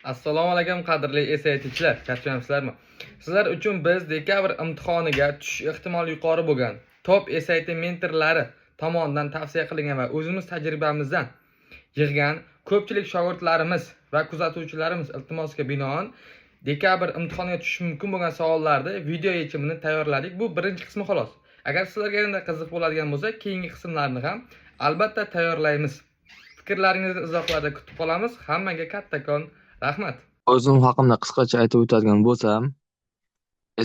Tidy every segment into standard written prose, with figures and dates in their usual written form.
Assalomu alaykum, qadrli SATchilar, charchamayapsizlarmi? Sizlar uchun biz dekabr imtihoniga tushish ehtimoli yuqori bo'lgan top SAT mentorlari tomonidan tavsiya qilingan va o'zimiz tajribamizdan yig'gan ko'pchilik shogirdlarimiz va kuzatuvchilarimiz iltimosiga binoan dekabr imtihoniga tushishi mumkin bo'lgan savollarni video yechimini tayyorladik. Bu birinchi qismi xolos. Agar sizlarga yanada qiziq bo'ladigan bo'lsa, keyingi qismlarni ham albatta tayyorlaymiz. Fikrlaringizni izohlarda kutib qolamiz. Hammaga kattakon rahmat. O'zim haqimda qisqacha aytib o'tadigan bo'lsam,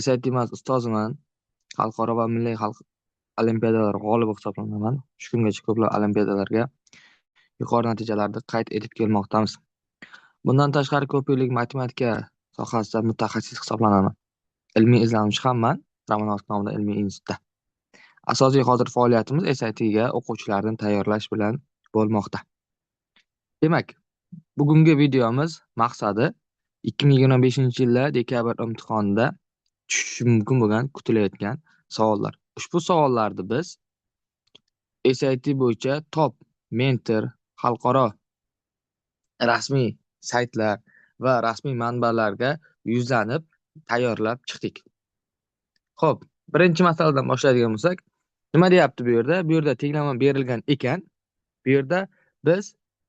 SAT math ustoziman. Xalqaro va milliy xalq olimpiadalar g'olibi hisoblanaman. Shu kungacha ko'plab olimpiadalarga yuqori natijalarni qayd etib kelmoqdamiz. Bundan tashqari ko'p yillik matematika sohasida mutaxassis hisoblanaman. Ilmiy izlanuvchi hamman Romanovskiy nomidagi ilmiy institutda. Asosiy hozir faoliyatimiz SATga o'quvchilarni tayyorlash bilan bo'lmoqda. Demak, bugungi videomiz maqsadi 2025-yilda dekabr imtihonida tushishi mumkin bo'lgan, kutilayotgan savollar. Ushbu savollarni biz SAT bo'yicha top mentor, xalqaro rasmiy saytlar va rasmiy manbalarga yuzlanib tayyorlab chiqdik. Xo'p, birinchi masaladan boshlaydigan bo'lsak, nima deyapti bu yerda? Bu yerda tenglama berilgan ekan. Bu yerda biz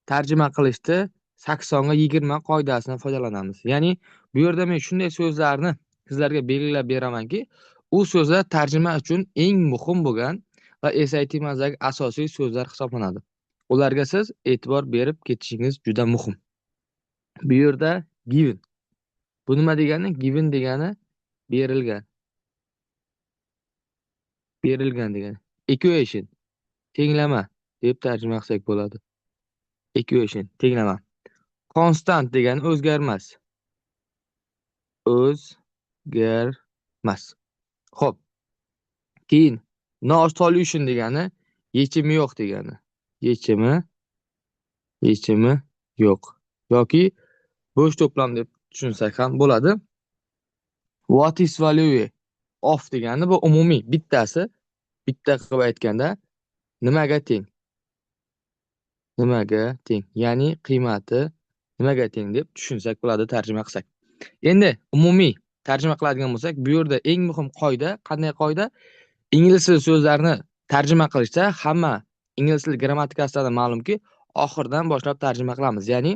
tarjima qilishda 80 ga 20 qoidasidan foydalanamiz. Ya'ni bu yerda men shunday so'zlarni sizlarga belgilab beramanki, u so'zlar tarjima uchun eng muhim bo'lgan va SAT mazdagi asosiy so'zlar hisoblanadi. Ularga siz e'tibor berib ketishingiz juda muhim. Bu yerda given. Bu nima degani? Given degani berilgan. Berilgan degani. Equation, tenglama deb tarjima qilsak bo'ladi. Equation, tenglama. Constant degani o'zgarmas. O'zgarmas. Xo'p. Keyin no solution degani yechimi yo'q degani. Yechimi yo'q yoki bo'sh to'plam deb tushunsak ham bo'ladi. What is value of degani bu umumiy bittasi, bitta qilib aytganda nimaga teng? Nimaga teng? Ya'ni qiymati nimaga teng deb tushunsak bo'ladi tarjima qilsak. Endi umumiy tarjima qiladigan bo'lsak, bu yerda eng muhim qoida qanday qoida? Ingliz tili so'zlarini tarjima qilishda hamma ingliz tili grammatikasidan ma'lumki, oxiridan boshlab tarjima qilamiz. Ya'ni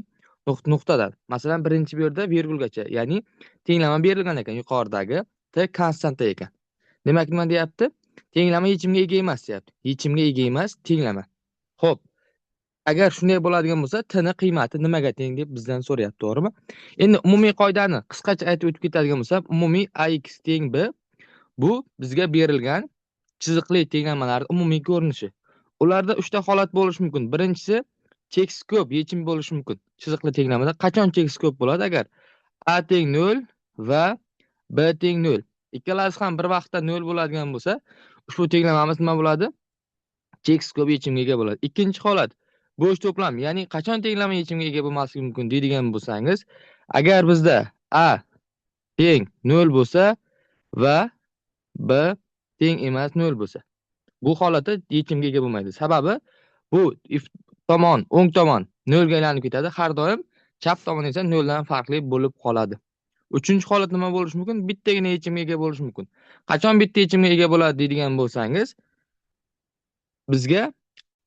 nuqtadan. Masalan, birinchi bu yerda virgulgacha, ya'ni tenglama berilgan ekan yuqoridagi t konstanta ekan. Demak, nima deyapti? Tenglama yechimga ega emas deyapti. Yechimga ega emas tenglama. Xo'p. Agar shunday bo'ladigan bo'lsa, t ni qiymati nimaga teng deb bizdan so'rayapti, to'g'rimi? Endi umumiy qoidani qisqacha aytib o'tib ketadigan bo'lsam, umumiy ax teng b, bu bizga berilgan chiziqli tenglamalarning umumiy ko'rinishi. Ularda uchta holat bo'lishi mumkin. Birinchisi, cheksiz ko'p yechim bo'lishi mumkin. Chiziqli tenglamada qachon cheksiz ko'p bo'ladi? Agar a teng 0 va b teng 0. Ikkalasi ham bir vaqtda 0 bo'ladigan bo'lsa, ushbu tenglamamiz nima bo'ladi? Cheksiz ko'p yechimga ega bo'ladi. Ikkinchi holat bo'sh to'plam, ya'ni qachon tenglama yechimga ega bo'lmasligi mumkin deydigan bo'lsangiz, agar bizda a teng 0 bo'lsa va b teng emas 0 bo'lsa, bu holatda yechimga ega bo'lmaydi. Sababi bu if tomon, o'ng tomon 0 ga aylanib ketadi, har doim chap tomon esa 0 dan farqli bo'lib qoladi. Uchinchi holat nima bo'lishi mumkin? Bittagina yechimga ega bo'lishi mumkin. Qachon bitta yechimga ega bo'ladi deydigan bo'lsangiz, bizga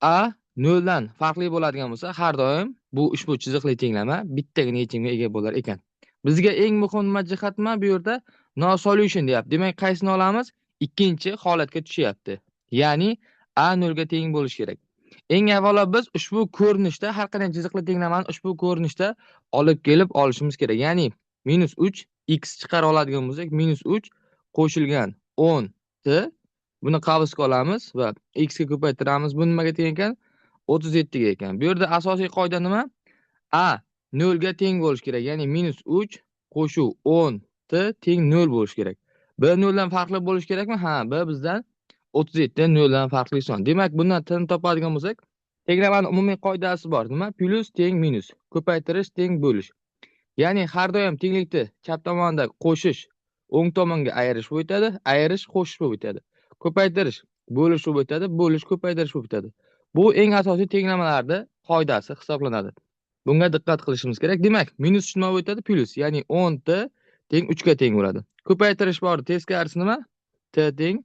a 0 dan farqli bo'ladigan bo'lsa, har doim bu ushbu chiziqli tenglama bittagina yechimga ega bo'lar ekan. Bizga eng muhim nima jihat nima bu yerda? No solution deyapti. Demak, qaysini olamiz? Ikkinchi holatga tushyapti. Ya'ni a 0 ga teng bo'lishi kerak. Eng avvalo biz ushbu ko'rinishda har qanday chiziqli tenglamani ushbu ko'rinishda olib kelib olishimiz kerak. Ya'ni minus 3 x chiqara oladigan bo'lsak, minus 3 qo'shilgan 10 t, buni qavsga olamiz va x ga ko'paytiramiz. Bu nimaga teng ekan? 37 ga ekan. Bu yerda asosiy qoida nima? A 0 ga teng bo'lishi kerak. Ya'ni minus 3 qo'shuv 10 t teng 0 bo'lishi kerak. B 0 dan farqli bo'lishi kerakmi? Ha, B bizdan 37 0 dan farqli son. Demak, bundan t ni topadigan bo'lsak, tenglamaning umumiy qoidasi bor. Nima? Plus teng minus, ko'paytirish teng bo'lish. Ya'ni har doim tenglikni chap tomonda qo'shish o'ng tomonga ayirish bo'lib o'tadi, ayirish qo'shish bo'lib o'tadi. Ko'paytirish bo'lish bo'lib o'tadi, bo'lish ko'paytirish bo'lib o'tadi. Bu eng asosiy tenglamalarning qoidasi hisoblanadi. Bunga diqqat qilishimiz kerak. Demak, minus 3 nima o'tadi? Plyus, ya'ni 10 t teng 3 ga teng bo'ladi. Ko'paytirish bor, teskarisi nima? T teng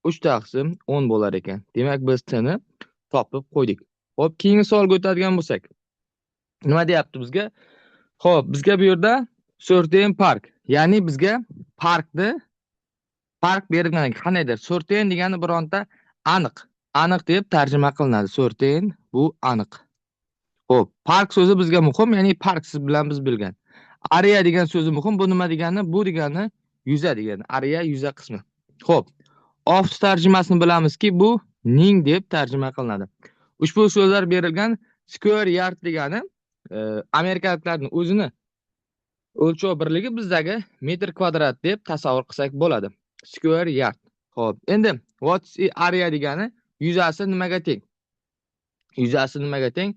3 taqsim 10 bo'lar ekan. Demak, biz t ni topib qo'ydik. Xo'p, keyingi savolga o'tadigan bo'lsak. Nima deyapti bizga? Xo'p, bizga bu yerda certain park, ya'ni bizga parkni park berilgan ekan. Qandaydir certain degani bironta aniq, aniq deb tarjima qilinadi. Certain bu aniq. Xo'p, park so'zi bizga muhim, ya'ni park siz bilan biz bilgan. Area degan so'zi muhim. Bu nima degani? Bu degani yuza degani. Area yuza qismi. Xo'p, of tarjimasini bilamizki, bu ning deb tarjima qilinadi. Ushbu so'zlar berilgan. Square yard degani amerikaliklarning o'zini o'lchov birligi, bizdagi metr kvadrat deb tasavvur qilsak bo'ladi. Square yard. Xo'p, endi what's area degani yuzasi nimaga teng? Yuzasi nimaga teng?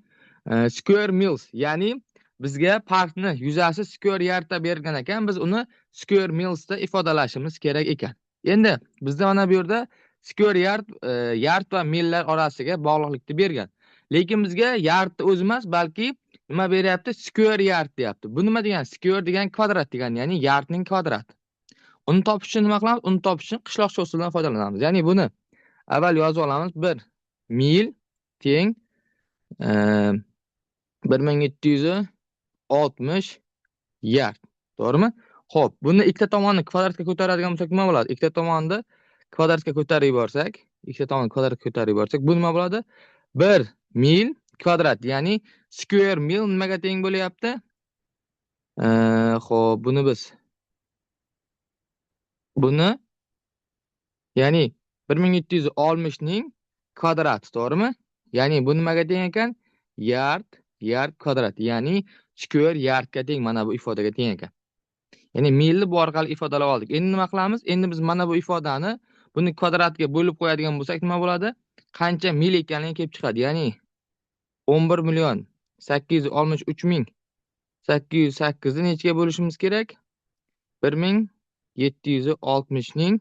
Square miles, ya'ni bizga parkni yuzasi square yardda berilgan ekan, biz uni square milesda ifodalashimiz kerak ekan. Endi bizda mana bu yerda square yard, yard va millar orasiga bog'liqlikni bergan. Lekin bizga yardni o'zi emas, balki nima beryapti? Square yard deyapti. Bu nima degani? Square degan kvadrat degani, ya'ni yardning kvadrati. Uni topish uchun nima qilamiz? Uni topish uchun qishloqcha usulidan foydalanamiz. Ya'ni buni avval yozib olamiz. 1 mil teng 1760 yard. To'g'rimi? Xo'p, buni ikkita tomonni kvadratga ko'taradigan bo'lsak nima bo'ladi? Ikkita tomonni kvadratga ko'tarib yuborsak, ikkita tomonni kvadratga ko'tarib yuborsak, bu nima bo'ladi? 1 mil kvadrat, ya'ni square mil nimaga teng bo'lyapti? Xo'p, buni biz buni ya'ni 1760 ning kvadrati, to'g'rimi? Ya'ni bu nimaga teng ekan? Yard, yard kvadrat, ya'ni square yardga teng, mana bu ifodaga teng ekan. Ya'ni milni bu orqali ifodalab oldik. Endi nima qilamiz? Endi biz mana bu ifodani buni kvadratga bo'lib qo'yadigan bo'lsak nima bo'ladi? Qancha mil ekanligi kelib chiqadi. Ya'ni 11 million 863 ming 808 ni nechiga bo'lishimiz kerak? 1760 ning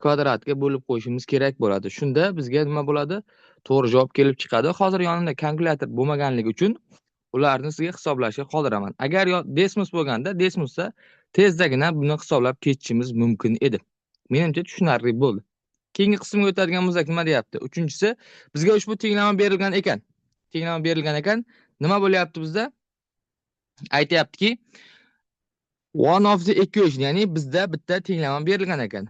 kvadratiga bo'lib qo'yishimiz kerak bo'ladi. Shunda bizga nima bo'ladi? To'g'ri javob kelib chiqadi. Hozir yonimda kalkulyator bo'lmaganligi uchun ularni sizga hisoblashga qoldiraman. Agar Desmos bo'lganda, Desmosda tezdagina buni hisoblab ketishimiz mumkin edi. Menimcha tushunarli bo'ldi. Keyingi qismga o'tadigan bo'lsak nima deyapti? Uchinchisi, bizga ushbu tenglama berilgan ekan. Tenglama berilgan ekan. Nima bo'lyapti bizda? Aytyaptiki, one of the equation, ya'ni bizda bitta tenglama berilgan ekan.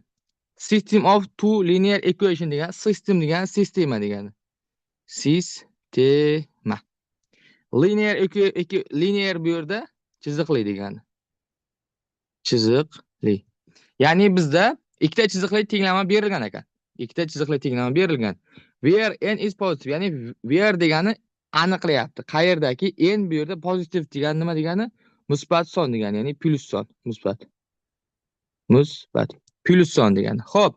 System of two linear equation degan, system degan sistema degani. Sistema. Linear linear bu yerda chiziqli degani. Chiziqli. Ya'ni bizda ikkita chiziqli tenglama berilgan ekan. Ikkita chiziqli tenglama berilgan. Where n is positive, ya'ni where degani aniqlayapti. Qayerdaki n bu yerda pozitiv degani nima degani? Musbat son degani, ya'ni plyus son, musbat. Musbat. Plyus son degani. Xo'p.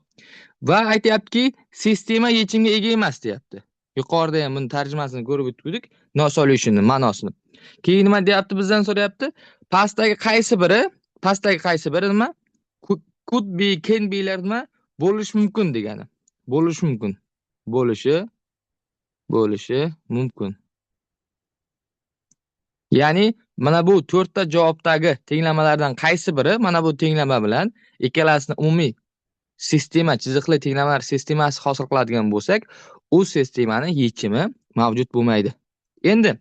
Va aytyaptiki, sistema yechimga ega emas deyapti. Yuqorida ham buni tarjimasini ko'rib o'tdik, no solution ma'nosini. Keyin nima deyapti, bizdan so'rayapti? Pastdagi qaysi biri, pastdagi qaysi biri nima? Could be, can be'lar nima? Bo'lishi mumkin degani. Bo'lishi mumkin. Bo'lishi mumkin. Ya'ni mana bu to'rtta javobdagi tenglamalardan qaysi biri mana bu tenglama bilan ikkalasini umumiy sistema, chiziqli tenglamalar sistemasi hosil qiladigan bo'lsak, u sistemani yechimi mavjud bo'lmaydi. Endi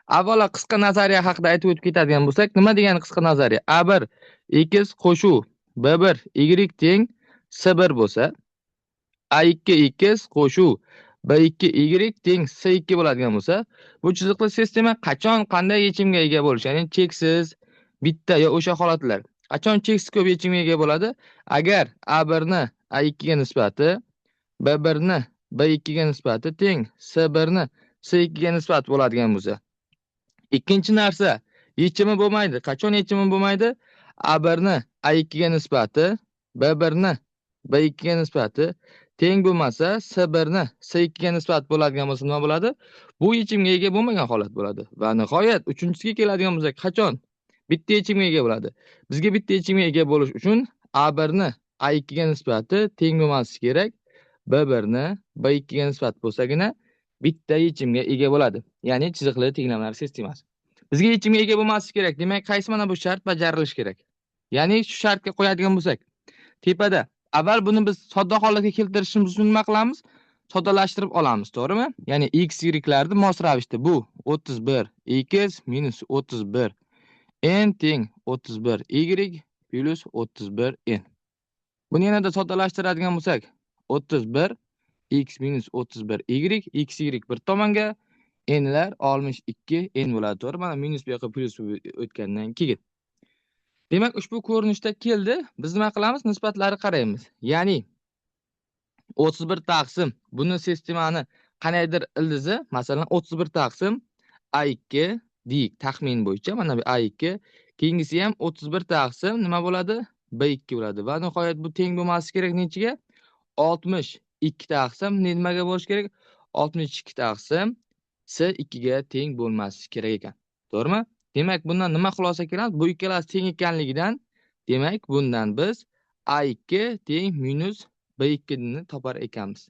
avvalo qisqa nazariya haqida aytib o'tib ketadigan bo'lsak, nima degani qisqa nazariya? A1 x qo'shuv B1 y teng C1 bo'lsa, A2 x qo'shuv B2 y teng C2 bo'ladigan bo'lsa, bu chiziqli sistema qachon qanday yechimga ega bo'lishi, ya'ni cheksiz, bitta yo o'sha holatlar. Qachon cheksiz ko'p yechimga ega bo'ladi? Agar A1 ni A2 ga nisbati B1 ni B2 ga nisbati teng C1 ni C2 ga nisbat bo'ladigan bo'lsa. Ikkinchi narsa, yechimi bo'lmaydi. Qachon yechimi bo'lmaydi? A1 ni A2 ga nisbati B1 ni B2 ga nisbati teng bo'lmasa, C1 ni C2 ga nisbat bo'ladigan bo'lsa nima bo'ladi? Bu yechimga ega bo'lmagan holat bo'ladi. Va nihoyat uchinchisiga keladigan bo'lsak, qachon bitta yechimga ega bo'ladi? Bizga bitta yechimga ega bo'lish uchun A1 ni A2 ga nisbati teng bo'lmasligi kerak. B1 ni B2 ga nisbat bo'lsagina bitta yechimga ega bo'ladi. Ya'ni chiziqli tenglamalar sistemasi. Bizga yechimga ega bo'lmasligi kerak. Demak, qaysi mana bu shart bajarilishi kerak? Ya'ni shu shartga qo'yadigan bo'lsak, tepada avval buni biz sodda holatga keltirishimiz uchun nima qilamiz? Soddalashtirib olamiz, to'g'rimi? Ya'ni x, y larni mos ravishda bu 31 x minus 31 n teng 31 y plyus 31 n. Buni yanada soddalashtiradigan bo'lsak, 31 x minus 31 y, x, y bir tomonga, n'lar 62 n bo'ladi, to'g'ri? Mana minus bu yoqqa, plyus o'tgandan keyin. Demak, ushbu ko'rinishda keldi. Biz nima qilamiz? Nisbatlarni qaraymiz. Ya'ni 31 taqsim, buni sistemani qandaydir ildizi, masalan, 31 taqsim A2 deyik, taxmin bo'yicha mana bu A2, keyingisi ham 31 taqsim nima bo'ladi? B2 bo'ladi. Va nihoyat bu teng bo'lmasligi kerak nechiga? 62 taqsim nimaga bo'lishi kerak? 62 taqsim C2 ga teng bo'lmasligi kerak ekan. To'g'rimi? Demak, bundan nima xulosa kelamiz? Bu ikkalasi teng ekanligidan, demak, bundan biz A2 teng minus B2 ni topar ekanmiz.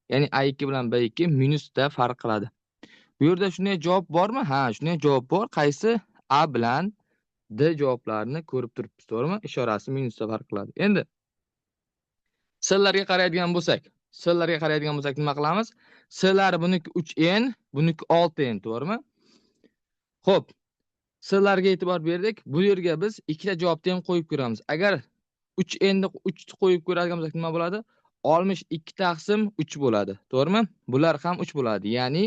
Ya'ni A2 bilan B2 minusda farq qiladi. Bu yerda shunday javob bormi? Ha, shunday javob bor. Qaysi? A bilan D javoblarini ko'rib turibmiz, to'g'rimi? Ishorasi minusda farq qiladi. Endi C'larga qaraydigan bo'lsak, C'larga qaraydigan bo'lsak nima qilamiz? C'lari buniki 3n, buniki 6n, to'g'rimi? Xo'p, C'larga e'tibor berdik. Bu yerga biz ikkita javobni ham qo'yib ko'ramiz. Agar 3n ni 3 ni qo'yib ko'radigan bo'lsak nima bo'ladi? 62 taqsim 3 bo'ladi, to'g'rimi? Bular ham 3 bo'ladi. Ya'ni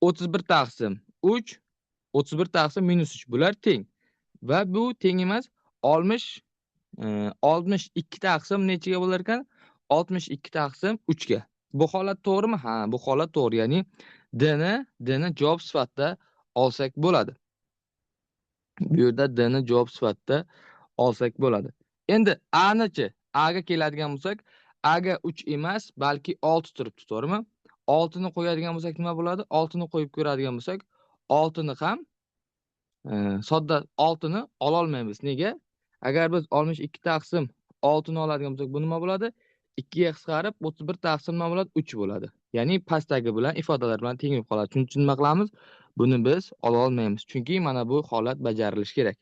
31 taqsim 3, 31 taqsim minus 3, bular teng. Va bu teng emas, 62 taqsim nechiga bo'lar ekan? 62 taqsim 3 ga. Bu holat to'g'rimi? Ha, bu holat to'g'ri. Ya'ni D ni javob sifatida olsak bo'ladi. Bu yerda D ni javob sifatida olsak bo'ladi. Endi A ni-chi? A ga keladigan bo'lsak, A ga 3 emas, balki 6 turibdi, to'g'rimi? 6 ni qo'yadigan bo'lsak nima bo'ladi? 6 ni qo'yib ko'radigan bo'lsak, 6 ni ham sodda 6 ni ola olmaymiz. Nega? Agar biz 62 taqsim 6 ni oladigan bo'lsak, bu nima bo'ladi? 2 ga qisqarib 31 taqsim nima bo'ladi? 3 bo'ladi. Ya'ni pastdagi bilan ifodalar bilan teng bo'lib qoladi. Shuning uchun nima qilamiz? Buni biz ola olmaymiz. Chunki mana bu holat bajarilishi kerak.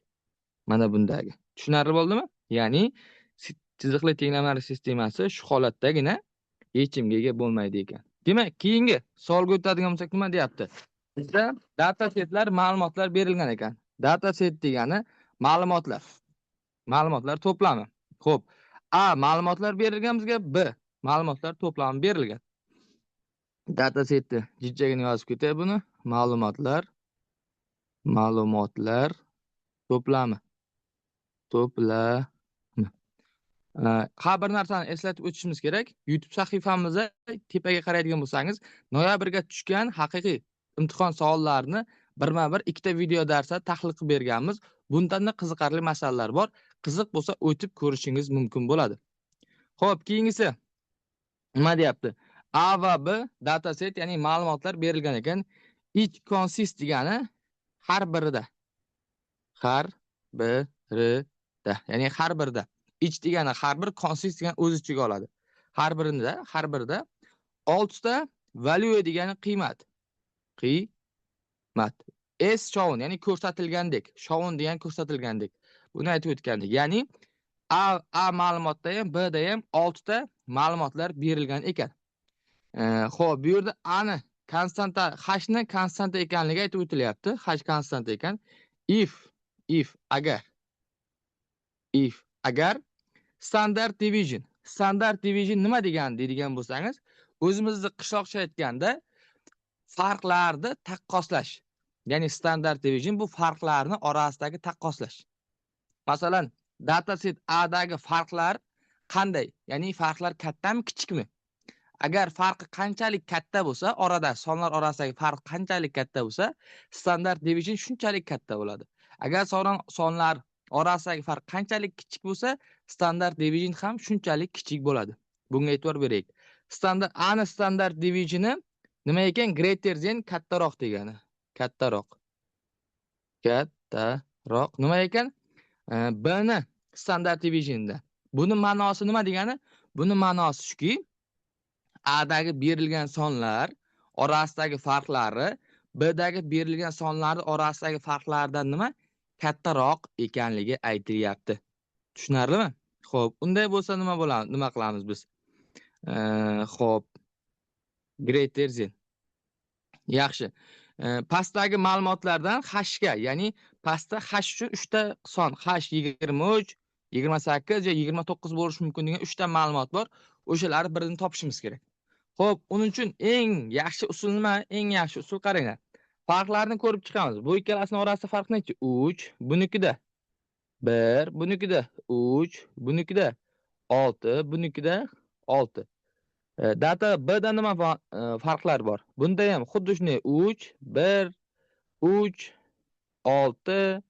Mana bundagi. Tushunarli bo'ldimi? Ya'ni chiziqli tenglamalar sistemasi shu holatdagina yechimga ega bo'lmaydi ekan. Demak, keyingi savolga o'tadigan bo'lsak nima deyapti? Bizda data setlar, ma'lumotlar berilgan ekan. Data set degani ma'lumotlar. Ma'lumotlar to'plami. Xo'p, A ma'lumotlar berilgan bizga, B ma'lumotlar to'plami berilgan. Data setni jijjagina yozib ketay buni. Ma'lumotlar to'plami. To'plami. Ha, bir narsani eslatib o'tishimiz kerak. YouTube sahifamizda tepaga qaraydigan bo'lsangiz, noyabrga tushgan haqiqiy imtihon savollarini birma-bir ikkita video darsda tahlil qilib berganmiz. Bundanda qiziqarli masalalar bor. Qiziq bo'lsa o'tib ko'rishingiz mumkin bo'ladi. Xo'p, keyingisi nima deyapti? A va B dataset, ya'ni ma'lumotlar berilgan ekan. Each consist degani har birida. Har birida, ya'ni har birida. Each degani har bir, consist degani o'z ichiga oladi. Har birida, har birida 6 ta value degani qiymat. Qiymat. As shown, ya'ni ko'rsatilgandek. Shown degan ko'rsatilgandek. Buni aytib o'tgandik. Ya'ni A ma'lumotda ham, B da ham 6 ta ma'lumotlar berilgan ekan. Xo'p, bu yerda A ni konstanta, h ni konstanta ekanligi aytib o'tilyapti. H konstanta ekan. If agar, if agar standard deviation, standard deviation nima degani deydigan bo'lsangiz, o'zimizni qishloqcha aytganda farqlarni taqqoslash. Ya'ni standard deviation bu farqlarni orasidagi taqqoslash. Masalan, dataset A dagi farqlar qanday? Ya'ni farqlar kattami, kichikmi? Agar farqi qanchalik katta bo'lsa, orada sonlar orasidagi farq qanchalik katta bo'lsa, standard deviation shunchalik katta bo'ladi. Agar sonlar orasidagi farq qanchalik kichik bo'lsa, standard deviation ham shunchalik kichik bo'ladi. Bunga e'tibor beraylik. Standart A ni standard deviationi nima ekan? Greater than kattaroq degani. Kattaroq. Kattaroq. Nima ekan? B ni standard deviationda. Buni ma'nosi nima degani? Buni ma'nosi shuki, A dagi berilgan sonlar orasidagi farqlari Bdagi berilgan sonlarni orasidagi farqlardan nima? Kattaroq ekanligi aytilyapti. Tushunarlimi? Xo'p, unday bo'lsa nima bo'ladi? Nima qilamiz biz? Xo'p. Greater than. Yaxshi. Pastdagi ma'lumotlardan h ga, ya'ni pastda h uchun 3 ta son, h 23, 28 va 29 bo'lishi mumkin degan 3 ta ma'lumot bor. O'shalarni birini topishimiz kerak. Xo'p, uning uchun eng yaxshi usul nima? Eng yaxshi usul qaranglar. Farqlarni ko'rib chiqamiz. Bu ikkalasining orasida farq nechi? 3, bunikida 1, bunikida 3, bunikida 6, bunikida 6. Data B da nima farqlar bor? Bunda ham xuddi shunday 3, 1, 3, 6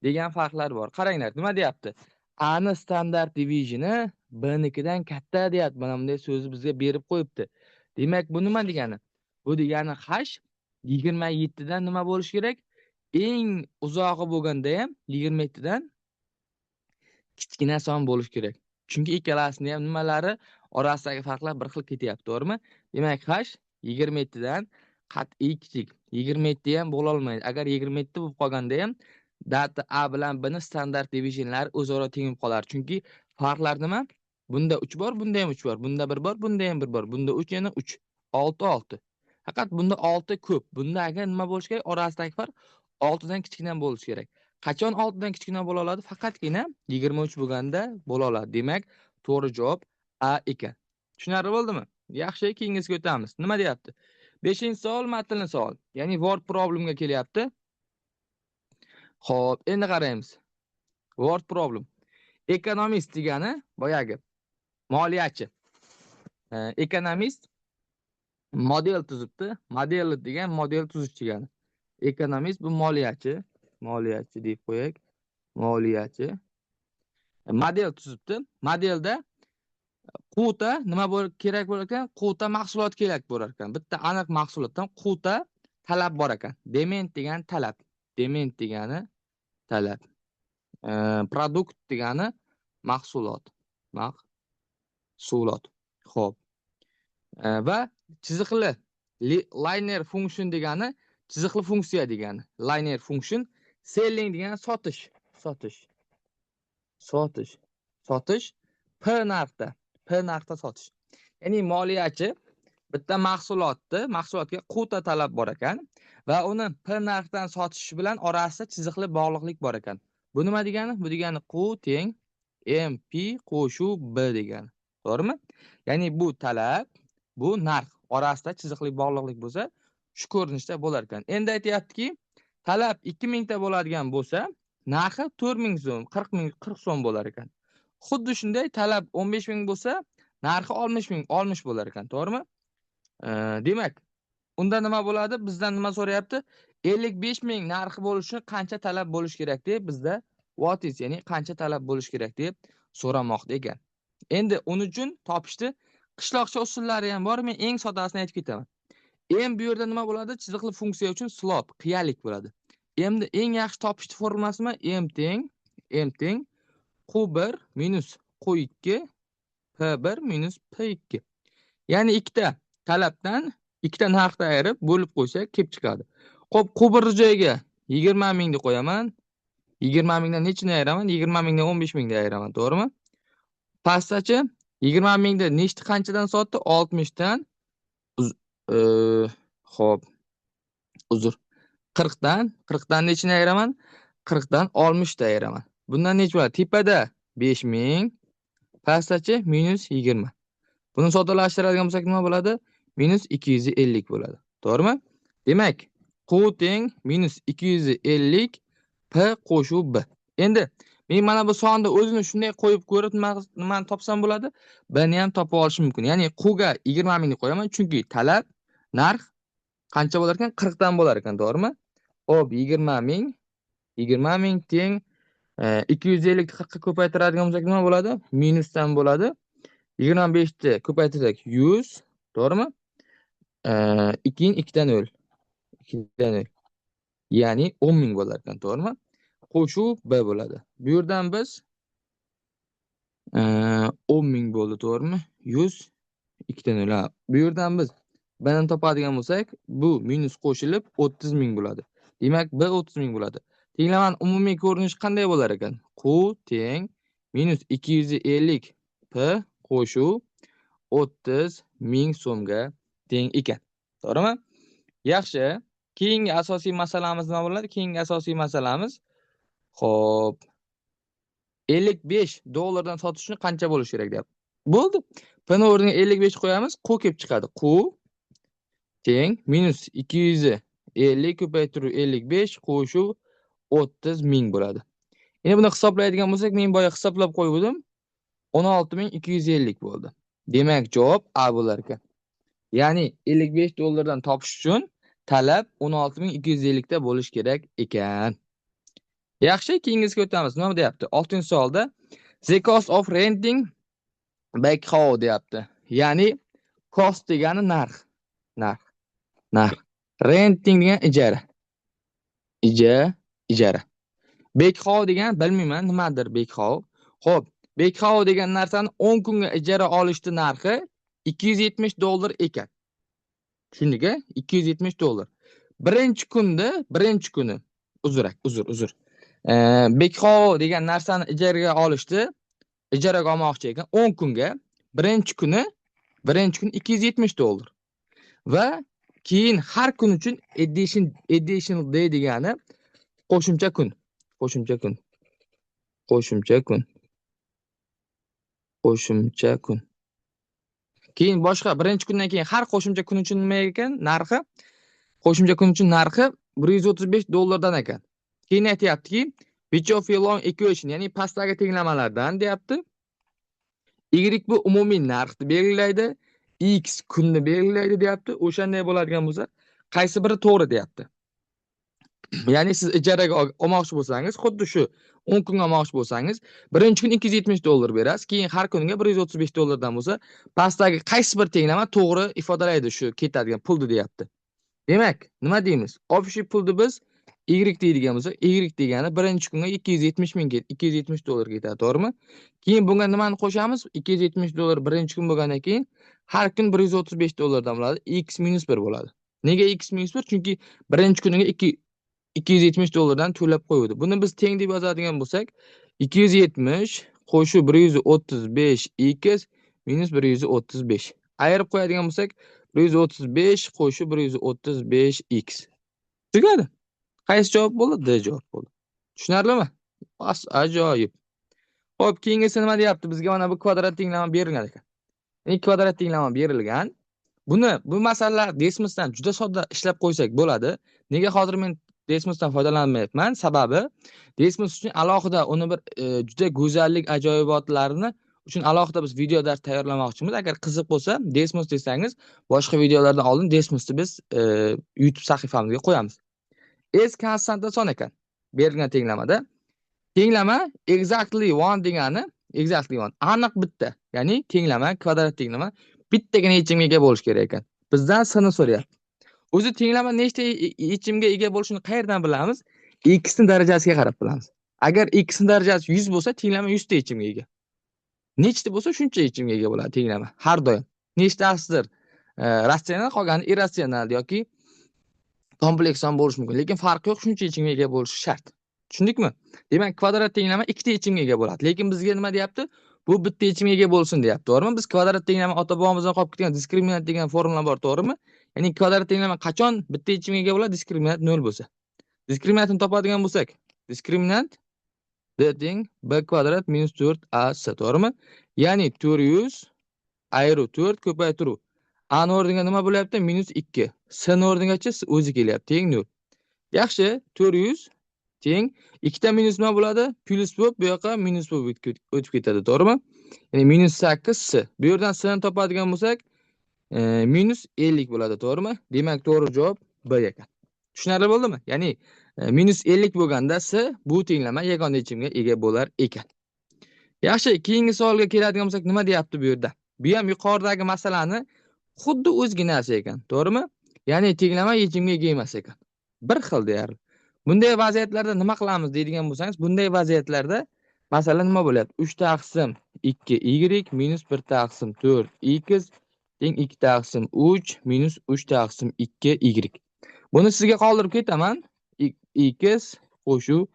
degan farqlar bor. Qaranglar, nima deyapti? A ni standard deviationi B nikidan katta deyapti. Mana bunday so'zni bizga berib qo'yibdi. Demak, bu nima degani? Bu degani h 27 dan nima bo'lishi kerak? Eng uzog'i bo'lganda ham 27 dan kichkina son bo'lishi kerak. Chunki ikkalasini ham nimalari orasidagi farqlar bir xil ketyapti, to'g'rimi? Demak, h 27 dan qat'iy kichik. 27 ham bo'la olmaydi. Agar 27 bo'lib qolganda ham data A bilan B ni standard deviationlari o'zaro teng bo'lib qolar. Chunki farqlar nima? Bunda 3 bor, bunda ham 3 bor. Bunda 1 bor, bunda ham 1 bor. Bunda 3 yana 3. 6 6. Faqat bunda 6 ko'p. Bunda agar nima bo'lishi kerak? Orasidagi farq 6 dan kichkina bo'lishi kerak. Qachon 6 dan kichkina bo'la oladi? Faqatgina 23 bo'lganda bo'la oladi. Demak, to'g'ri javob A ekan. Tushunarli bo'ldimi? Yaxshi, keyingisiga o'tamiz. Nima deyapti? 5-savol matnli savol. Ya'ni word problemga kelyapti. Xo'p, endi qaraymiz. Word problem. Ekonomist degani boyagi moliyachi. Ekonomist model tuzibdi. Model degan model tuzish degani. Ekonomist bu moliyachi, moliyachi deb qo'yaylik. Moliyachi. Model tuzibdi. Modelda quta nima bo'l kerak bo'lar ekan? Quta mahsulot kerak bo'lar ekan. Bitta aniq mahsulotdan quta talab bor ekan. Demand degan talab. Demand degani talab. Produkt degani mahsulot. Mahsulot. Xo'p. Va chiziqli linear function degani chiziqli funksiya degani. Linear function, selling degani sotish, sotish. Sotish. Sotish P narxda, P narxda sotish. Ya'ni moliyachi bitta mahsulotni, mahsulotga quta talab bor ekan va uni P narxdan sotish bilan orasida chiziqli bog'liqlik bor ekan. Bu nima degani? Bu degani Q teng MP qo'shuv B degani. To'g'rimi? Ya'ni bu talab, bu narx orasida chiziqli bog'liqlik bo'lsa, shu ko'rinishda bo'lar ekan. Endi aytyaptiki, talab 2000 ta bo'ladigan bo'lsa, narxi 4000 so'm, 40 ming, 40 so'm bo'lar ekan. Xuddi shunday talab 15000 bo'lsa, narxi 60 ming, 60 bo'lar ekan, to'g'rimi? Demak, unda nima bo'ladi? Bizdan nima so'rayapti? 55000 narxi bo'lishi uchun qancha talab bo'lishi kerak deb bizda what is, ya'ni qancha talab bo'lishi kerak deb so'ramoqda ekan. Endi uning uchun topishdi qishloqcha usullari ham bor. Men eng soddasini aytib ketaman. M bu yerda nima bo'ladi? Chiziqli funksiya uchun slope, qiyalik bo'ladi. Endi eng yaxshi topishdi formulasi nima? M teng Q1 minus Q2 P1 minus P2. Ya'ni ikkita talabdan ikkita narxni ayirib bo'lib qo'ysak kelib chiqadi. Xo'p, Q1 joyiga 20 mingni qo'yaman. 20 mingdan nechini ayiraman? 20 mingdan 15 mingni ayiraman, to'g'rimi? Pastdachi 20 mingda nechta qanchadan sotdi? 60 dan xo'p, uzr. 40 dan, 40 dan nechini ayiraman? 40 dan 60 ta ayiraman. Bundan necha bo'ladi? Tepada 5000, pastdachi minus 20. Buni soddalashtiradigan bo'lsak nima bo'ladi? Minus 250 bo'ladi. To'g'rimi? Demak, Q teng minus 250 P qo'shuv B. Endi men mana bu sonni o'zini shunday qo'yib ko'rib nimani topsam bo'ladi? B ni ham topib olishim mumkin. Ya'ni Q ga 20 mingni qo'yaman, chunki talab narx qancha bo'lar ekan? 40 dan bo'lar ekan, to'g'rimi? Xo'p, 20 ming, 20 ming teng 250 ni 40 ga ko'paytiradigan bo'lsak nima bo'ladi? Minusdan bo'ladi. 25 ni ko'paytirsak 100, to'g'rimi? Keyin 2 dan 0. 2 dan 0. Ya'ni 10 ming bo'lar ekan, to'g'rimi? Qo'shuv B bo'ladi. Bu yerdan biz 10 ming bo'ldi, to'g'rimi? 100 2 dan 0. Ha, bu yerdan biz B ni topadigan bo'lsak, bu minus qo'shilib 30 ming bo'ladi. Demak, B 30 ming bo'ladi. Tenglamani umumiy ko'rinishi qanday bo'lar ekan? Q teng minus 250 P qo'shuv 30 ming so'mga teng ekan. To'g'rimi? Yaxshi. Keyingi asosiy masalamiz nima bo'ladi? Keyingi asosiy masalamiz, xo'p, 55 dollardan sotish uchun qancha bo'lishi kerak deyapti. Bo'ldi. P ni o'rniga 55 qo'yamiz, Q kelib chiqadi. Q teng minus 250 ko'paytiruv 55 qo'shuv 30 ming bo'ladi. Endi buni hisoblaydigan bo'lsak, men boya hisoblab qo'ygandim. 16 250 bo'ldi. Demak, javob A bo'lar ekan. Ya'ni 55 dollardan topish uchun talab 16 250 ta bo'lishi kerak ekan. Yaxshi, keyingisiga o'tamiz. Nima deyapti? 6-savolda the cost of renting backhoe deyapti. Ya'ni cost degani narx. Narx. Narx. Renting degan ijara. Ijara. Backhoe degan bilmayman nimadir backhoe. Xo'p, backhoe degan narsani 10 kunga ijara olishni narxi 270 dollar ekan. Tushundik-a? 270 dollar. Birinchi kunda, birinchi kuni, uzr, uzr, uzr. Backhoe degan narsani ijaraga olishdi, ijaraga olmoqchi ekan 10 kunga. Birinchi kun 270 dollar. Va keyin har kun uchun additional day degani qo'shimcha kun, qo'shimcha kun. Qo'shimcha kun. Qo'shimcha kun. Keyin boshqa birinchi kundan keyin har qo'shimcha kun uchun nima ekan narxi? Qo'shimcha kun uchun narxi 135 dollardan ekan. Keyin aytyaptiki, which of following equation, ya'ni pastdagi tenglamalardan deyapti. Y bu umumiy narxni belgilaydi, X kunni belgilaydi deyapti. O'shanday bo'ladigan bo'lsa, qaysi biri to'g'ri deyapti. Ya'ni siz ijaraga olmoqchi bo'lsangiz, xuddi shu 10 kunga olmoqchi bo'lsangiz, birinchi kun 270 dollar berasiz, keyin har kuniga 135 dollardan bo'lsa, pastdagi qaysi bir tenglama to'g'ri ifodalaydi shu ketadigan pulni deyapti. Demak, nima deymiz? Общий pulni biz Y deydigan bo'lsak, Y degani birinchi kunga 270 ming 270 dollar ketadi, to'g'rimi? Keyin bunga nimani qo'shamiz? 270 dollar birinchi kun bo'lgandan keyin har kun 135 dollardan bo'ladi, X minus 1 bo'ladi. Nega X minus 1? Chunki birinchi kuniga 270 dollardan to'lab qo'yuvdi. Buni biz teng deb yozadigan bo'lsak, 270 qo'shib 135 X minus 135. Ayirib qo'yadigan bo'lsak, 135 qo'shib 135 X. Tugadi. Qaysi javob bo'ldi? D javob bo'ldi. Tushunarlimi? Ajoyib. Xo'p, keyingisi nima deyapti? Bizga mana bu kvadrat tenglama berilgan ekan. Ya'ni kvadrat tenglama berilgan. Buni, bu masalalar Desmosdan juda sodda ishlab qo'ysak bo'ladi. Nega hozir men Desmosdan foydalanmayapman? Sababi Desmos uchun alohida uni bir juda go'zallik ajoyibotlarini uchun alohida biz video dars tayyorlamoqchimiz. Agar qiziq bo'lsa, Desmos desangiz, boshqa videolardan oldin Desmosni biz YouTube sahifamizga qo'yamiz. S konstanta son ekan berilgan tenglamada. Tenglama exactly one degani exactly one, aniq bitta. Ya'ni tenglama, kvadrat tenglama bittagina yechimga ega bo'lishi kerak ekan. Bizdan s ni so'rayapti. O'zi tenglama nechta yechimga ega bo'lishini qayerdan bilamiz? X ni darajasiga qarab bilamiz. Agar x ni darajasi 100 bo'lsa, tenglama 100 ta yechimga ega. Nechta bo'lsa, shuncha yechimga ega bo'ladi tenglama har doim. Nechtasidir ratsional, qolgani irratsional yoki kompleks ham bo'lishi mumkin, lekin farqi yo'q, shuncha yechimga ega bo'lishi shart. Tushundikmi? Demak, kvadrat tenglama ikkita yechimga ega bo'ladi. Lekin bizga nima deyapti? Bu bitta yechimga ega bo'lsin deyapti, to'g'rimi? Biz kvadrat tenglama ota bobomizdan qolib ketgan diskriminant degan formula bor, to'g'rimi? Ya'ni kvadrat tenglama qachon bitta yechimga ega bo'ladi? Diskriminant 0 bo'lsa. Diskriminantni topadigan bo'lsak, diskriminant d teng b kvadrat minus 4 ac, to'g'rimi? Ya'ni 400 ayiruv 4 ko'paytiruv a ni o'rniga nima bo'lyapti? Minus 2. S ni o'rnigachi o'zi kelyapti, teng 0. Yaxshi, 400 teng ikkita minus nima bo'ladi? Plyus bo'lib, bu yoqqa minus bo'lib o'tib ketadi, to'g'rimi? Ya'ni minus 8 s. Bu yerdan s ni topadigan bo'lsak, minus 50 bo'ladi, to'g'rimi? Demak, to'g'ri javob B ekan. Tushunarli bo'ldimi? Ya'ni minus 50 bo'lganda s bu tenglama yagona yechimga ega bo'lar ekan. Yaxshi, keyingi savolga keladigan bo'lsak, nima deyapti bu yerda? Bu ham yuqoridagi masalani xuddi o'zginasi ekan, to'g'rimi? Ya'ni tenglama yechimga ega emas ekan. Bir xil deyarli. Bunday vaziyatlarda nima qilamiz deydigan bo'lsangiz, bunday vaziyatlarda masalan nima bo'lyapti? 3 taqsim 2 y minus 1 taqsim 4 x. teng 2 taqsim 3 minus 3 taqsim 2 y. Buni sizga qoldirib ketaman. X qo'shuv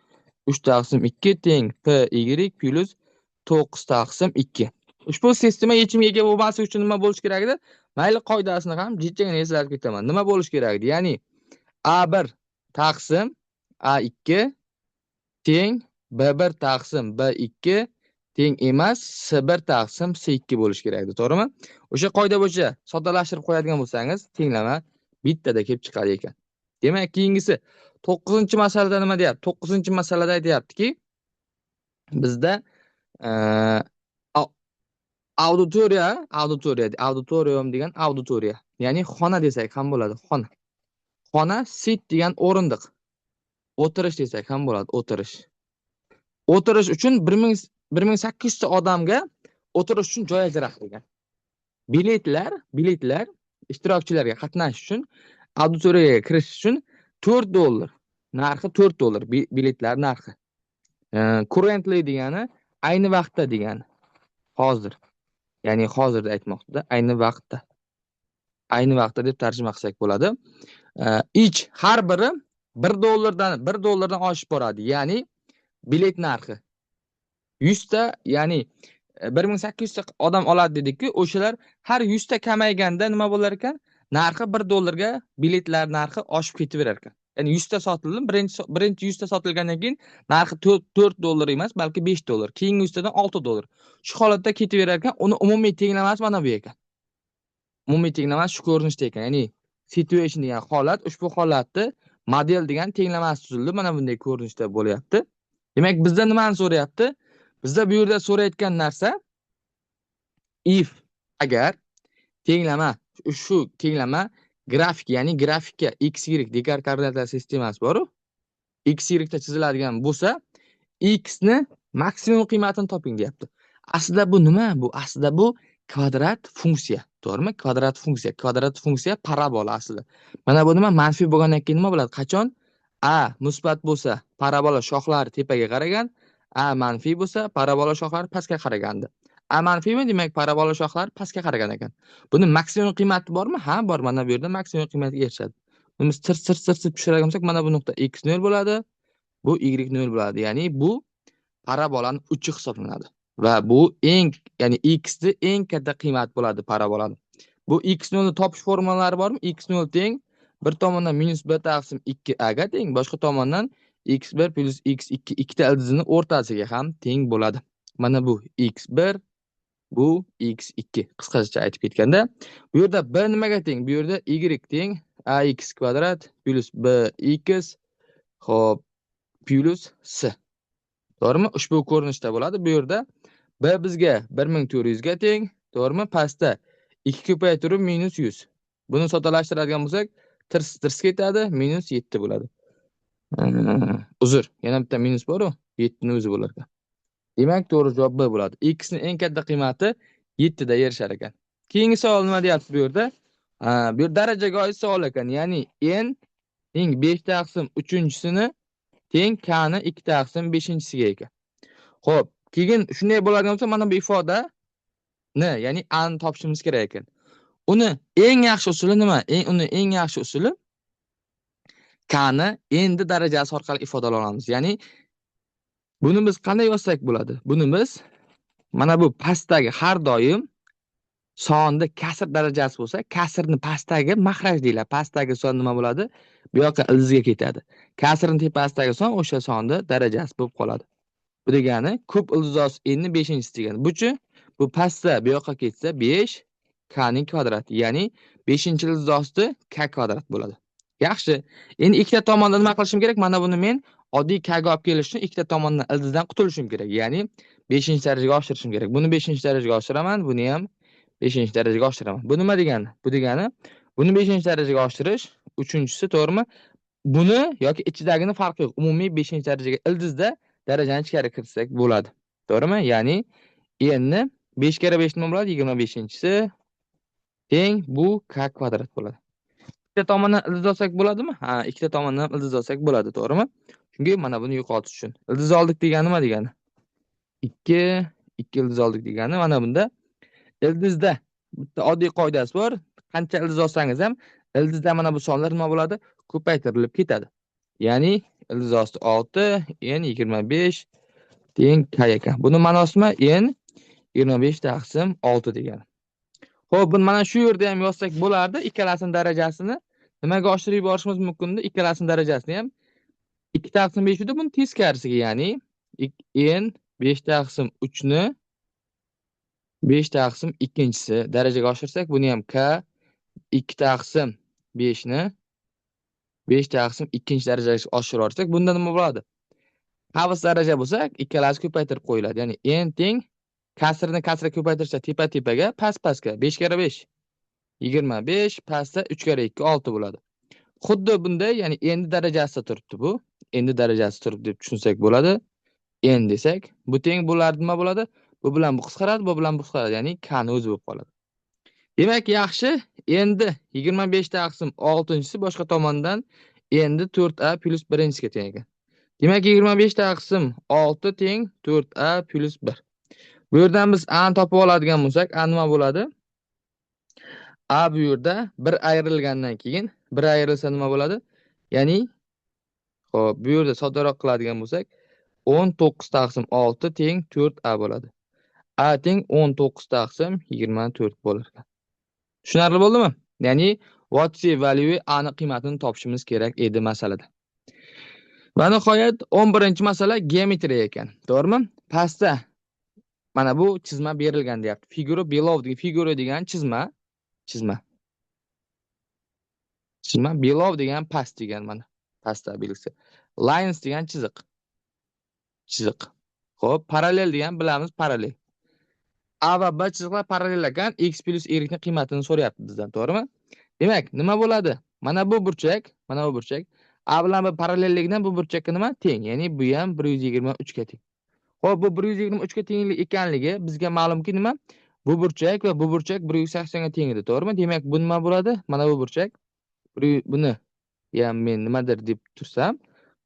3 taqsim 2 teng p y plus 9 taqsim 2. Ushbu sistema yechimga ega bo'lmasligi uchun nima bo'lishi kerak edi? Mayli, qoidasini ham jiddiygina eslatib ketaman. Nima bo'lishi kerak edi? Ya'ni A1 taqsim A2 teng B1 taqsim B2 teng emas S1 taqsim S2 bo'lishi kerak edi, to'g'rimi? O'sha qoida bo'yicha soddalashtirib qo'yadigan bo'lsangiz, tenglama bittada kelib chiqadi ekan. Demak, keyingisi 9-masalada nima deyapti? 9-masalada aytyaptiki, bizda auditoriya, auditoriya, auditorium degan auditoriya, ya'ni xona desak ham bo'ladi, xona. Xona, seat degan o'rindiq. O'tirish desak ham bo'ladi, o'tirish. O'tirish uchun 1800 ta odamga o'tirish uchun joy ajratilgan. Biletlar ishtirokchilarga qatnashish uchun, auditoriyaga kirish uchun $4. Narxi $4 biletlar narxi. Currently degani ayni vaqtda degani. Hozir. Ya'ni hozirda aytmoqda, ayni vaqtda. Ayni vaqtda deb tarjima qilsak bo'ladi. Each har biri $1 dan oshib boradi. Ya'ni bilet narxi 100 ta, ya'ni 1800 ta odam oladi dedik-ku, o'shalar har 100 ta kamayganda nima bo'lar ekan? Narxi $1 ga biletlar narxi oshib ketaverar ekan. Ya'ni 100 ta sotildi, birinchi 100 ta sotilgandan keyin narxi $4 emas, balki $5. Keyingi 100 tadan $6. Shu holatda ketaverar ekan. Uni umumiy tenglamasi mana bu ekan. Umumiy tenglamasi shu ko'rinishda ekan. Ya'ni situation degan holat, ushbu holatni model degan tenglamasi tuzildi. Mana bunday ko'rinishda bo'lyapti. Demak, bizda nimani so'rayapti? Bizda bu yerda so'rayotgan narsa if agar tenglama, shu tenglama grafik, ya'ni grafikka x y dekart koordinata sistemasi bor-u, x y da chiziladigan bo'lsa, x ni maksimum qiymatini toping deyapti. Aslida bu nima? Bu aslida bu kvadrat funksiya, to'g'rimi? Kvadrat funksiya, kvadrat funksiya parabola aslida. Mana bu nima? Manfiy bo'lgandan keyin nima bo'ladi? Qachon a musbat bo'lsa, parabola shoxlari tepaga qaragan, a manfiy bo'lsa, parabola shoxlari pastga qaragandi. A manfiymi? Demak, parabola shoxlari pastga qaragan ekan. Buni maksimum qiymati bormi? Ha, bor. Mana bu yerda maksimum qiymatga erishadi. Buni biz tirs tirs tirs tushiradigan bo'lsak, mana bu nuqta x 0 bo'ladi, bu y 0 bo'ladi. Ya'ni bu parabolani uchi hisoblanadi. Va bu eng, ya'ni x ni eng katta qiymat bo'ladi parabolani. Bu x 0 ni topish formulalari bormi? X 0 teng bir tomondan minus b taqsim 2 a ga teng, boshqa tomondan x1 plus x2 ikkita ildizini o'rtasiga ham teng bo'ladi. Mana bu x1, bu x2. Qisqacha aytib ketganda, bu yerda b nimaga teng? Bu yerda y teng ax kvadrat plus bx, xo'p, plus c. To'g'rimi? Ushbu ko'rinishda bo'ladi. Bu yerda b bizga 1400 ga teng, to'g'rimi? Pastda 2 ko'paytirib minus 100. Buni soddalashtiradigan bo'lsak, tirs tirs ketadi, minus 7 bo'ladi. Uzr, yana bitta minus bor-u, 7 ni o'zi bo'lar ekan. Demak, to'g'ri javob B bo'ladi. X ni eng katta qiymati 7 da erishar ekan. Keyingi savol nima deyapti bu yerda? Bu yerda darajaga oid savol ekan. Ya'ni n teng 5 taqsim 3-chisini teng k ni 2 taqsim 5-chisiga ekan. Xo'p, keyin shunday bo'ladigan bo'lsa, mana bu ifodani, ya'ni a ni topishimiz kerak ekan. Uni eng yaxshi usuli nima? Uni eng yaxshi usuli k ni endi darajasi orqali ifodalay olamiz. Ya'ni buni biz qanday yozsak bo'ladi? Buni biz mana bu pastdagi har doim sonda kasr darajasi bo'lsa, kasrni pastdagi mahraj deyiladi. Pastdagi son nima bo'ladi? Bu yoqqa ildizga ketadi. Kasrni tepasidagi son o'sha sonni darajasi bo'lib qoladi. Bu degani kub ildizosi n ni 5-chisi degani. Buchi bu pastda bu yoqqa ketsa 5 k ning kvadrati, ya'ni 5-ildiz osti k kvadrat bo'ladi. Yaxshi. Endi ikkita tomonda nima qilishim kerak? Mana buni men oddiy k ga olib kelish uchun ikkita tomondan ildizdan qutulishim kerak. Ya'ni 5-darajaga oshirishim kerak. Buni 5-darajaga oshiraman, buni ham 5-darajaga oshiraman. Bu nima degani? Bu degani buni 5-darajaga oshirish, uchinchisi, to'g'rimi? Buni yoki ichidagini farqi yo'q. Umumiy 5-darajaga ildizda darajani ichkari kiritsak bo'ladi. To'g'rimi? Ya'ni n ni 5 karra 5 nima bo'ladi? 25-chisi teng bu k kvadrat bo'ladi. Ikkita tomondan ildiz olsak bo'ladimi? Ha, ikkita tomondan ildiz olsak bo'ladi, to'g'rimi? Chunki mana buni yo'qotish uchun. Ildiz oldik degani nima degani? 2 2 ildiz oldik degani mana bunda ildizda Bitta oddiy qoidasi bor. Qancha ildiz olsangiz ham ildizda mana bu sonlar nima bo'ladi? Ko'paytirilib ketadi. Ya'ni ildiz osti 6 n 25 teng k ekan. Buni ma'nosi nima? N 25 taqsim 6 degani. Xo'p, buni mana shu yerda ham yozsak bo'lardi. Ikkalasini darajasini nimaga oshirib yuborishimiz mumkin? Ikkalasini darajasini ham 2 taqsim 5 edi, buni teskarisiga, ya'ni n 5 taqsim 3 ni 5 taqsim ikkinchisi darajaga oshirsak, buni ham k 2 taqsim 5 ni 5 taqsim ikkinchi darajaga oshirib yuborsak, bunda nima bo'ladi? Qavs daraja bo'lsa, ikkalasi ko'paytirib qo'yiladi. Ya'ni n teng kasrni kasrga ko'paytirsa tepa tepaga, past pastga 5 karra 5 25, pastda 3 karra 2 6 bo'ladi. Xuddi bunday, ya'ni n darajasida turibdi bu. N darajasi turibdi deb tushunsak bo'ladi. N desak, bu teng bo'lardi, nima bo'ladi? Bu bilan bu qisqaradi, bu bilan bu qisqaradi, ya'ni k ni o'zi bo'lib qoladi. Demak, yaxshi. Endi 25 taqsim 6-chisi boshqa tomondan endi 4a plus 1-ga teng ekan. Demak, 25 taqsim 6 teng 4a plus 1. Bu yerdan biz a ni topib oladigan bo'lsak, a nima bo'ladi? A bu yerda 1 ayrilgandan keyin 1 ayrilsa nima bo'ladi? Ya'ni xo'p, bu yerda soddaroq qiladigan bo'lsak, 19 taqsim 6 teng 4a bo'ladi. A teng 19 taqsim 24 bo'lar ekan. Tushunarli bo'ldimi? Ya'ni what's the value a ni qiymatini topishimiz kerak edi masalada. Va nihoyat 11-masala geometriya ekan. To'g'rimi? Pastda mana bu chizma berilgan deyapti. Figura below degan, figura degan chizma, chizma. Chizma below degan past degan mana. Pastda belgisi. Lines degan chiziq. Chiziq. Xo'p, parallel degan bilamiz, parallel. A va B chiziqlar parallel ekan, x plus y ni qiymatini so'rayapti bizdan, to'g'rimi? Demak, nima bo'ladi? Mana bu burchak, mana bu burchak A bilan B parallelligidan bu burchakka nima? Teng. Ya'ni bu ham 123 ga teng. Xo'p, bu 123 ga tenglik ekanligi bizga ma'lumki nima? Bu burchak va bu burchak 180 ga teng edi, to'g'rimi? Demak, bu nima bo'ladi? Mana bu burchak buni ham men nimadir deb tursam,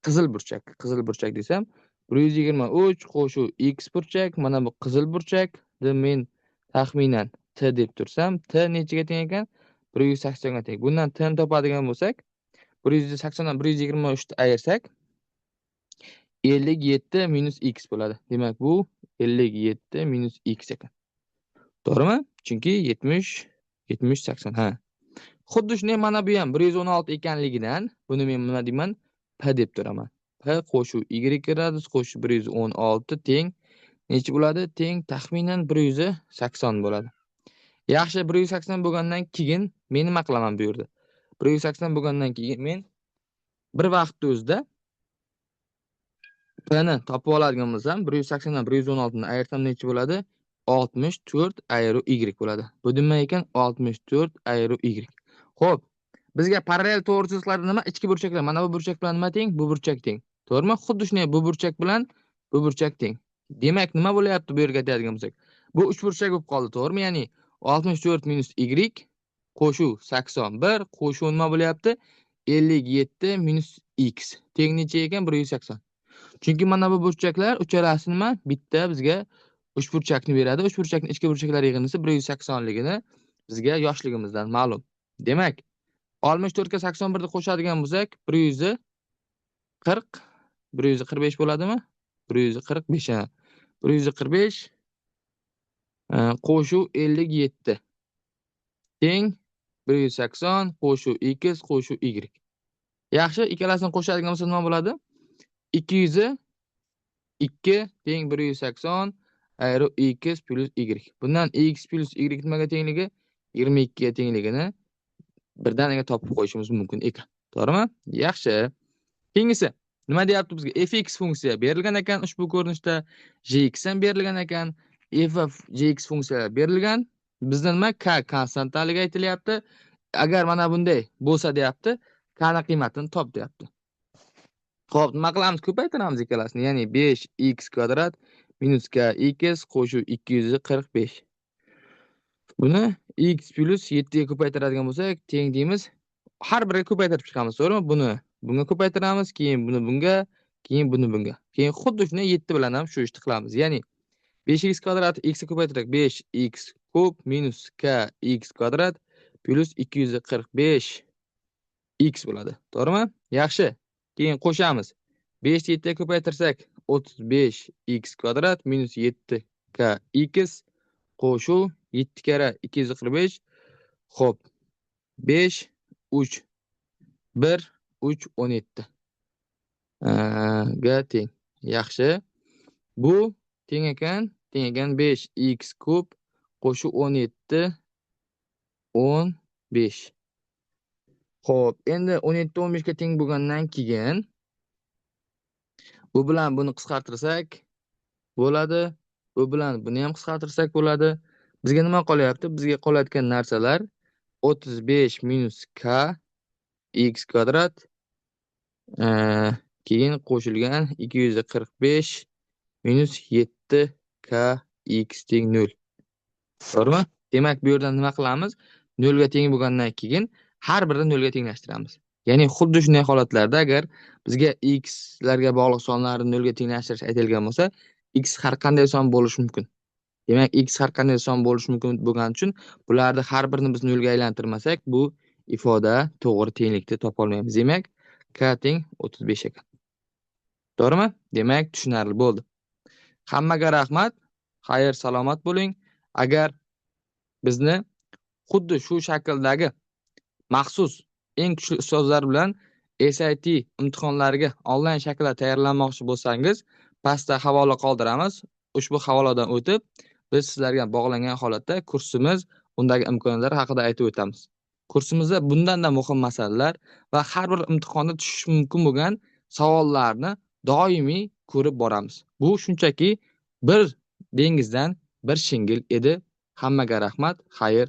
qizil burchak, qizil burchak desam, 123 qo'shuv x burchak, mana bu qizil burchak men taxminan t deb tursam, t nechaga teng ekan? 180 ga teng. Bundan t ni topadigan bo'lsak, 180 dan 123 ni ayirsak, 57 minus x bo'ladi. Demak, bu 57 minus x ekan. To'g'rimi? Chunki 70 70 80, ha. Xuddi shunday mana bu ham 116 ekanligidan buni men nima deyman? P deb turaman. P qo'shuv y gradus qo'shuv 116 teng necha bo'ladi? Teng taxminan 180 bo'ladi. Yaxshi, 180 bo'lgandan keyin men nima qilaman bu yerda? 180 bo'lgandan keyin men bir vaqtda o'zida P ni topib oladigan bo'lsam, 180 dan 116 ni ayirsam necha bo'ladi? 64 ayiruv y bo'ladi. Bu nima ekan? 64 ayiruv y. Xo'p, bizga parallel to'g'ri chiziqlarda nima? Ichki burchaklar. Mana bu burchak bilan nima teng? Bu burchak teng. To'g'rimi? Xuddi shunday bu burchak bilan bu burchak teng. Demak, nima bo'lyapti bu yerga deyadigan bo'lsak? Bu uchburchak bo'lib qoldi, to'g'rimi? Ya'ni 64 minus y qo'shuv 81 qo'shuv nima bo'lyapti? 57 minus x teng necha ekan? 180. Chunki mana bu burchaklar uchalasi nima? Bitta bizga uchburchakni beradi. Uchburchakning ichki burchaklar yig'indisi 180 ligini bizga yoshligimizdan ma'lum. Demak, 64 ga 81 ni qo'shadigan bo'lsak, 140 145 bo'ladimi? 145, ha. 145 qo'shuv 57 teng 180 qo'shuv x qo'shuv y. Yaxshi, ikkalasini qo'shadigan bo'lsa nima bo'ladi? 202 teng 180 ayiruv x plus y. Bundan x plus y nimaga tengligi? 22 ga tengligini birdaniga topib qo'yishimiz mumkin ekan. To'g'rimi? Yaxshi. Keyingisi nima deyapti bizga? Fx funksiya berilgan ekan ushbu ko'rinishda, gx ham berilgan ekan, f va gx funksiyalar berilgan. Bizda nima? K konstantaligi aytilyapti. Agar mana bunday bo'lsa deyapti, k ni qiymatini top deyapti. Xo'p, nima qilamiz? Ko'paytiramiz ikkalasini. Ya'ni 5x kvadrat minus kx qo'shuv 245. Buni x plus 7 ga ko'paytiradigan bo'lsak, teng deymiz. Har biriga ko'paytirib chiqamiz, to'g'rimi? Buni bunga ko'paytiramiz, keyin buni bunga, keyin buni bunga. Keyin xuddi shunday 7 bilan ham shu ishni qilamiz. Ya'ni 5x kvadrat x ga ko'paytirsak 5x kub minus k x kvadrat plyus 245 x bo'ladi. To'g'rimi? Yaxshi. Keyin qo'shamiz. 5 ni 7 ga ko'paytirsak 35 x kvadrat minus 7 k x qo'shuv 7 karra 245. Xo'p. 5 3 1 3 17 ga teng. Yaxshi. Bu teng ekan, teng ekan 5 x kub qo'shuv 17 15. Xo'p, endi 17 15 ga teng bo'lgandan keyin bu bilan buni qisqartirsak bo'ladi. Bu bilan buni ham qisqartirsak bo'ladi. Bizga nima qolyapti? Bizga qolayotgan narsalar 35 minus k x kvadrat, keyin qo'shilgan 245 minus 7 k x teng 0. To'g'rimi? Demak, bu yerdan nima qilamiz? 0 ga teng bo'lgandan keyin har birini 0 ga tenglashtiramiz. Ya'ni xuddi shunday holatlarda agar bizga x larga bog'liq sonlarni 0 ga tenglashtirish aytilgan bo'lsa, x har qanday son bo'lishi mumkin. Demak, x har qanday son bo'lishi mumkin bo'lgani uchun bularni har birini biz 0 ga aylantirmasak, bu ifoda to'g'ri tenglikni topa olmaymiz. Demak, k teng 35 ekan. To'g'rimi? Demak, tushunarli bo'ldi. Hammaga rahmat. Xayr, salomat bo'ling. Agar bizni xuddi shu shakldagi maxsus eng kuchli ustozlar bilan SAT imtihonlariga onlayn shaklda tayyorlanmoqchi bo'lsangiz, pastda havola qoldiramiz. Ushbu havoladan o'tib, biz sizlarga bog'langan holatda kursimiz, undagi imkoniyatlar haqida aytib o'tamiz. Kursimizda bundan-da muhim masalalar va har bir imtihonda tushishi mumkin bo'lgan savollarni doimiy ko'rib boramiz. Bu shunchaki bir dengizdan bir shingil edi. Hammaga rahmat. Xayr.